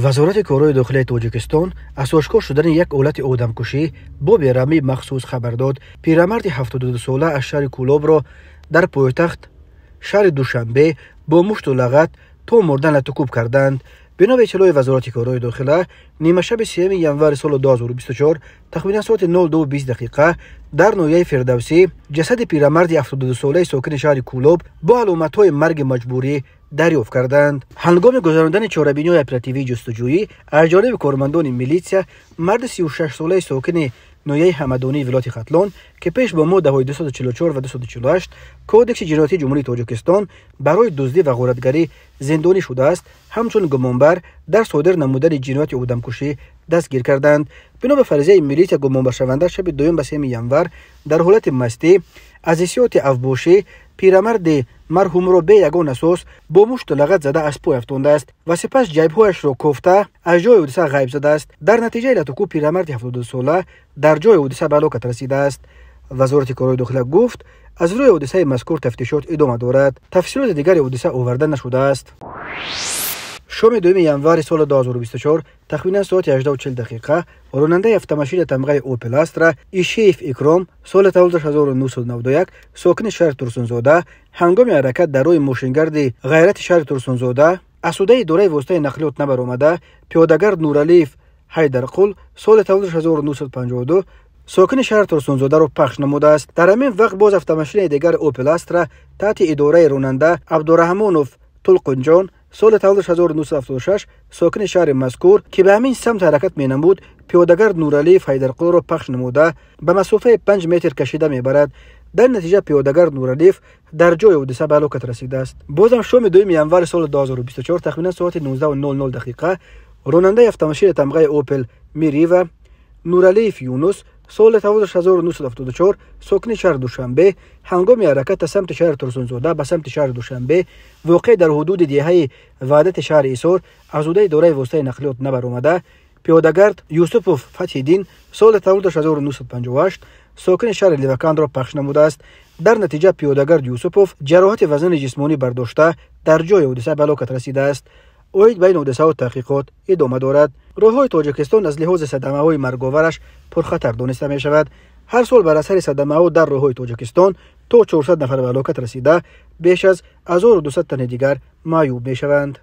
Вазорати корҳои дохилаи Тоҷикистон аз ошкор шудани як ҳолати одамкушӣ бо бераҳмии махсус хабар дод. Пирамарди 72сола аз шаҳри Кӯлобро дар пойтахт шаҳри Душанбе бо мушту лағат то мурдан латукӯб карданд. Бино ба иттилои Вазорати корҳои дохила, нимашаби 3 январи соли 2024 тахминан соати 02:20 дақиқа дар ноҳияи Фирдавсӣ ҷасади пирамарди 72солаи сокини шаҳри Кӯлоб бо аломатҳои марги маҷбурӣ дарёфт карданд. Ҳангоми гузарондани чорабиниҳои оперативии ҷустуҷӯӣ аз ҷониби кормандони милитсия марди 36солаи сокини ноҳияи Ҳамадонии вилояти Хатлон, ки пеш бо моддаҳои 244 ва 248 Кодекси ҷиноятии Ҷумҳурии Тоҷикистон барои дуздӣ ва ғоратгарӣ зиндонӣ шудааст, ҳамчун гумонбар дар содир намудани ҷинояти одамкушӣ дастгир карданд. Бино ба фарзияи милитсия, гумонбаршаванда шаби 2 ба 3 январ дар ҳолати мастӣ аз ҳиссиёти авбошӣ пирамарди марҳумро бе ягон асос бо мушту лағат зада аз пой афтондааст ва сипас ҷайбҳояшро кофта аз ҷои ҳодиса ғайб задааст. Дар натиҷаи латукӯб пирамарди 72сола дар ҷои ҳодиса ба ҳалокат расидааст. Вазорати корҳои дохила гуфт, аз рӯи ҳодисаи мазкур тафтишот идома дорад. Тафсилоти дигари ҳодиса оварда нашудааст. Шоми 2 январи соли 2024 тахминан соати 18:40 дақиқа ронандаи автомашини тамғаи Опел Астра Ишиев Икром соли таваллудаш 1991 сокини шаҳри Турсунзода ҳангоми ҳаракат дар роҳи мошингарди Ғайрати шаҳри Турсунзода аз ҳудуди идораи воситаи нақлиёт набаромада пиёдагард Нуралиев Ҳайдарқул соли таваллудаш 1952 сокини шаҳри Турсунзодаро пахш намудааст. Дар ҳамин вақт боз автомашинаи дигар Опел Астра таҳти идораи ронанда Абдураҳмонов Тулқунҷон соли таваллудаш 1976 сокини шаҳри мазкур, ки ба ҳамин самт ҳаракат менамуд, пиёдагард Нуралиев Ҳайдарқулро пахш намуда ба масофаи 5 метр кашида мебарад. Дар натиҷа пиёдагард Нуралиев дар ҷои ҳодиса ба ҳалокат расидааст. Бозам шоми 2 январи соли 2024 тахминан соати 19:00 дақиқа ронандаи автомашини тамғаи Опел Мирива Нуралиев Юнус соли таваллудаш 1974 сокини шаҳри Душанбе ҳангоми ҳаракат аз самти шаҳри Турсунзода ба самти шаҳри Душанбе воқеъ дар ҳудуди деҳаи Ваҳдати шаҳри Ҳисор аз ҳудуди идораи воситаи нақлиёт набаромада пиёдагард Юсупов Фатҳиддин соли таваллудаш 1958 сокини шаҳри Левакандро пахш намудааст. Дар натиҷа пиёдагард Юсупов ҷароҳати вазнини ҷисмонӣ бардошта дар ҷои ҳодиса ба ҳалокат расидааст. Оид ба ин ҳодисаҳо таҳқиқот идома дорад. Роҳҳои Тоҷикистон аз лиҳози садамаҳои марговараш пурхатар дониста мешавад. Ҳар сол бар асари садамаҳо дар роҳҳои Тоҷикистон то 400 нафар ба ҳалокат расида, беш аз 1200 тани дигар маъюб мешаванд.